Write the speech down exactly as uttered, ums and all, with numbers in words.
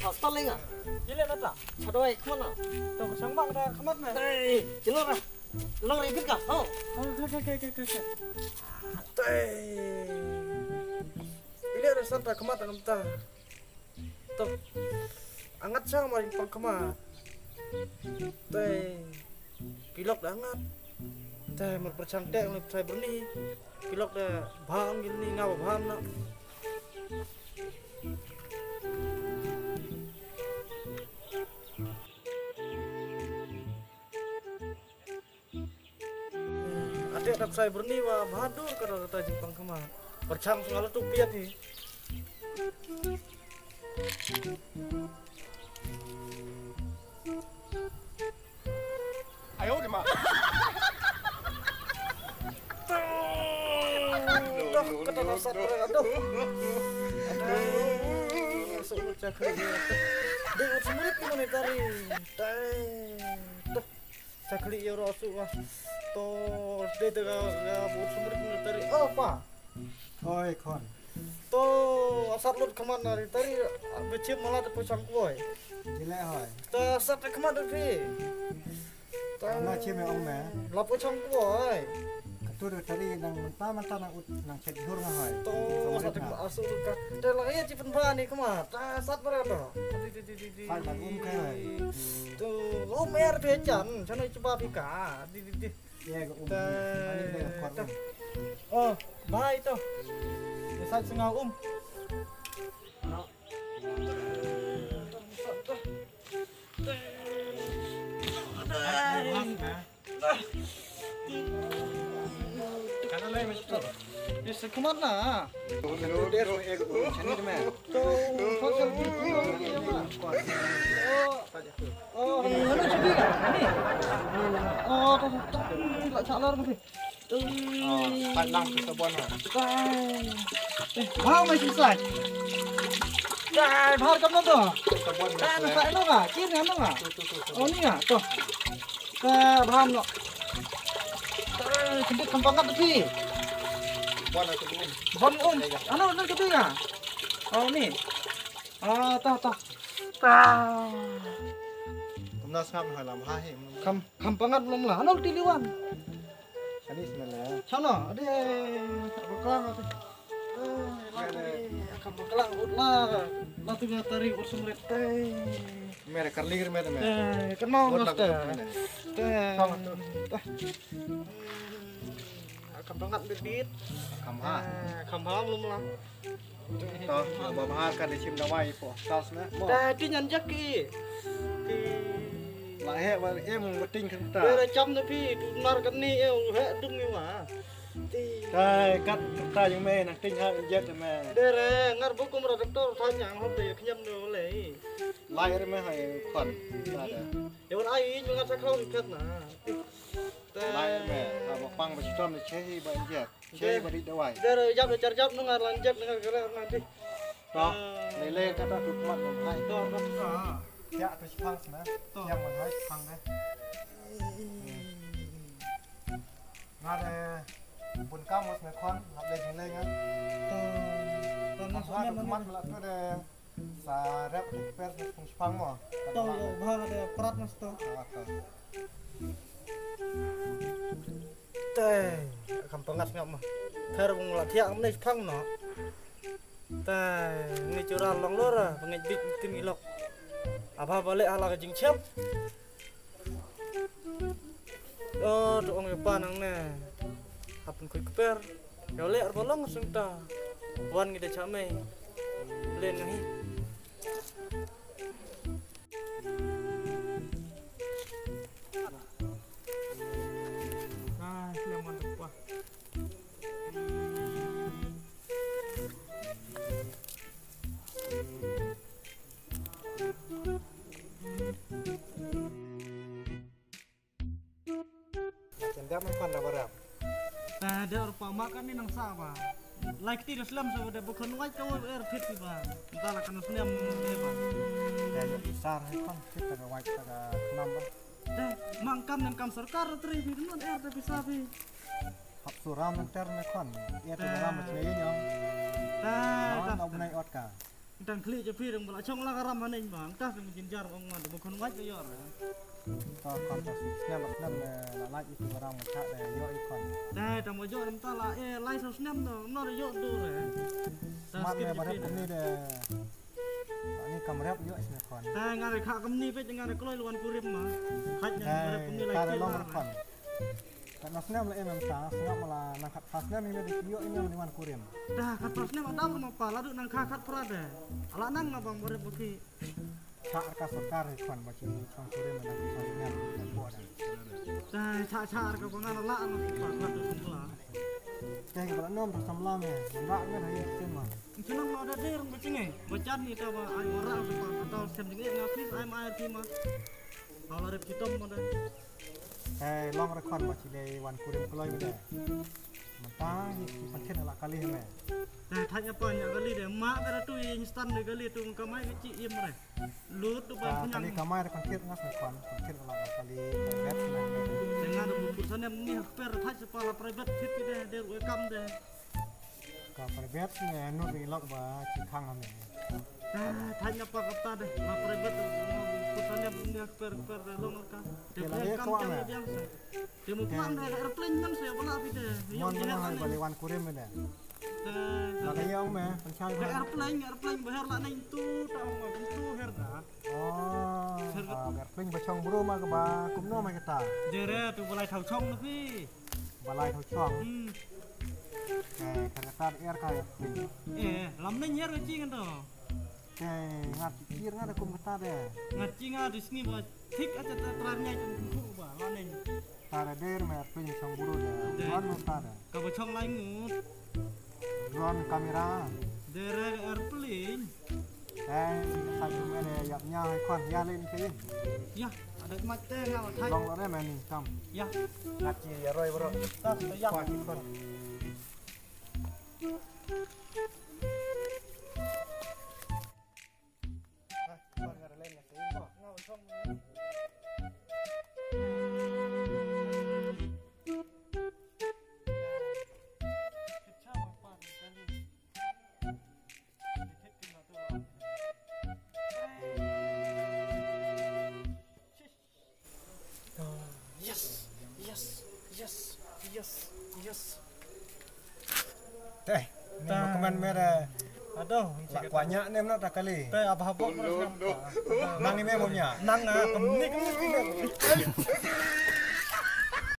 Hasta lenga. Jile nata. Chadoi khmana. To sang bang da khmat na. Dai, jilo ra. Long ri bit ka. Oh. Oh, ke ke ke ke ke. Dai. Ile ra santa khmat ngam ta. To. Angat chang ma ring pang khmat. Dai. Ki lok da ngat. Te mar pyrchang te ngi trai byrni. Ki lok da bham gin ni nga ba bham na. Ate da trai byrni ba bhadur ka da ta jingpang khmat. Pyrchang sngala tu piat hi. Ayo, di ma. Dah, kata dasar mereka tu. Aduh, masuk macam kali ni. Dia semrit ni mana tadi? Dah, dah. Cakli ya rasu ah. To, dia tu ga, ga buat semrit ni tadi. Oh, apa? Oi, khon. To, asat lut khmat na ri tari, bechim malat pu chang koi. Jile hoi. To, asat khmat ri. To, na chim ong me. La pu chang koi. Katu ri tari nang menta menta nang ut nang chet hur na hoi. To, asat khmat asu ka. Te la ye chi pen ba ni khmat. To, asat bara to. Di, di, di, di, di. Hai, bang um kai hoi. To, um er pe chan, chan oi chuba pika. Di, di, di. Ye, ga um. Ani le kor. Oh, bye to. Ye sat sngau um. Kana lai mesti. Ye sekhmat na. Chani de me. To, to, to. Oh, mana jadi? Oh, to, to, to. La chalar mesti. Pat lang pisa bon ha. Dai. Eh, bhar mai sisai. Dai, bhar kam na to. Pisa bon. Dai, na sai no ka, kir na no ka. Tu tu tu. Oh, ni ka, to. Ka bhar no. Dai, kidit kam pangat tu. Bon ha tu. Bon um. Ano, ano kidit ka? Oh, ni. Ah, ta ta. Ta. Kumna sngap ha lam ha hi. Kam kam pangat lom la. Ano ti liwan. Ani sna la. Chano, ade, baklang ade. Eh, la tari, akan baklang ut la. La tu nga tari ut sumret te. Mere karlir mere mere. Eh, kenal master. Te. Sama tu. Te. Akan bangat bit bit. Kam ha. Eh, kam ha belum lah. To, ba bha ka dei shim dawai po hospital sna. Mo. Ta ti nyan jak ki. Ki. La he ba em ba ting kan ta. Dere cham na phi, tu nar kan ni e, he dung ni wa. Ti. Tai kat ta jong me nang ting ha jet me. Dere ngar bu kum ra doktor tha nyang hop de khnyam no le. Lai re me hai kwan. Ta da. Ye wan ai ngar sa khau ni kat na. Lai re me ha ba pang ba chitom ni che hi ba jet. Che ba di dawai. Dar jap dar jap nungar lan jap nungar kara ngan di. To, lele kata tu mat ngan hai. To, to. Ya tu sipang sna. To. Yang man hai sipang deh. Nga de bun kam mas me khon, hap le jing le nga. To, to mas me mat la tu de. Sa rep tu per sna sipang mo. To, yo ba de prat mas to. Ah, to. Te, kam pangat ngam ma. Ther bung la thiah kam ne phang no. Te, ngi chura long lor, bangit bik tin ilok. Aba bale ala ka jingchep. Oh, tu ong yopa nang ne. Hapun khui kper. Yo le arba long sungta. Wan ngi de cha mei. Len ngi. Ken dam kan da barap. Ta da rupa makan ni nang sa ba. Lai kti da slem sa da bukon wai ka wai er thit ba. Ta la kan slem ne ba. Da ya sar hai kan thit ta wai ta ka nam ba. Te mang kam nem kam sorkar tri bi nun er te bisa bi. Hap suram ter ne khon. Ia tu ram ne yin yong. Ta ta. Nau nai ot ka. Tang khlieh cha phi dang ba la chong la ka ram haneng ba. Tang ka jynjar ong ma ba khun wait ka yor. Ka khon ta snem ba snem la lait ïa ki barang ma cha da ïoh ïa khon. Dai tang ba ïoh dang ta la eh lai saw snem da nor ïoh dur eh. Mat me ba rep kumne de. Ani kam rep ïoh sne khon. Dai nga re kha kumne peit nga re kloi la wan kurim ma. Khait nga ba rep kumne lai ki long khon. Kat na snem la em em ta sngap ma la nang khat phra snem hi me de ïoh ïa nga wan kurim. Dai khat phra snem adam ma pa la du nang kha khat phra de. Ala nang na bang ba rep ba ki. Cha ka sorkar hi khon ba chi chong kurim na ka sorkar na ka bo da. Dai cha cha ka ba ngan la na pa ka tu sung la. Te ka ba nom ta samla me, ba me da hi chen ma. Chin ma da der ba chinge. Ba chan ni ta ba ai wa ra ka pa ka ta sem ding nga please ai ma ai ti ma. Ba la rep ki tom ma da. Te long re khon ba chi dei wan kurim kloi me de. Mynta ngi ki pynkhit la kali me. Te thait ïa pa ïa kali de ma ka tu ïa instant de kali tu ka mai ka chi im re. Lut tu ba pynjang. Kali ka mai re pynkhit ngas me khon pynkhit la kali private na. Te nga da bu put sanem ni ha kper thait sa pa la private khit ki de de ru kam de. Ka private ne nu ri lok ba chi khang me. Thait na pa kata de la private put sanem ni ha kper kper de long ka. Te la ye ko me. Te mo kwang da airplane man se bala pi te. Mon mon hai bali wan kurim me de. Ba ka yong me, pynchai ka ba. Airplane, airplane ba her la neng tu ta ong ma tu her da. Oh, airplane ba chong bru ma ka ba kumno ma kita. Dere tu balai thau chong na phi. Balai thau chong. Hmm. Eh, ka kata air ka airplane. Eh, lam neng her ka ching to. Te ngat kir ngat kum kata de. Ngat chi nga di sngi ba thik acha ta trar nyai kum kum ba la neng. Tare der me airplane chong buru de. Drone me tare. Ka ba chong lai ngut. Drone camera. Dere airplane. Eh, sa tu me de yap nya hai khon ya le ni ke. Ya, ada mat te nga ba thai. Long lo ne me ni kam. Ya. Ngat chi ya roi bro. Ta ta ya. Khon chi khon. Yes, yes, yes, yes, yes. Te, ni ma kmen me de. Aduh, la kwa nya nem na ta kali. Te apa hapok no, no, no. Nang ni me mo nya. Nang na kemni kemni kemni.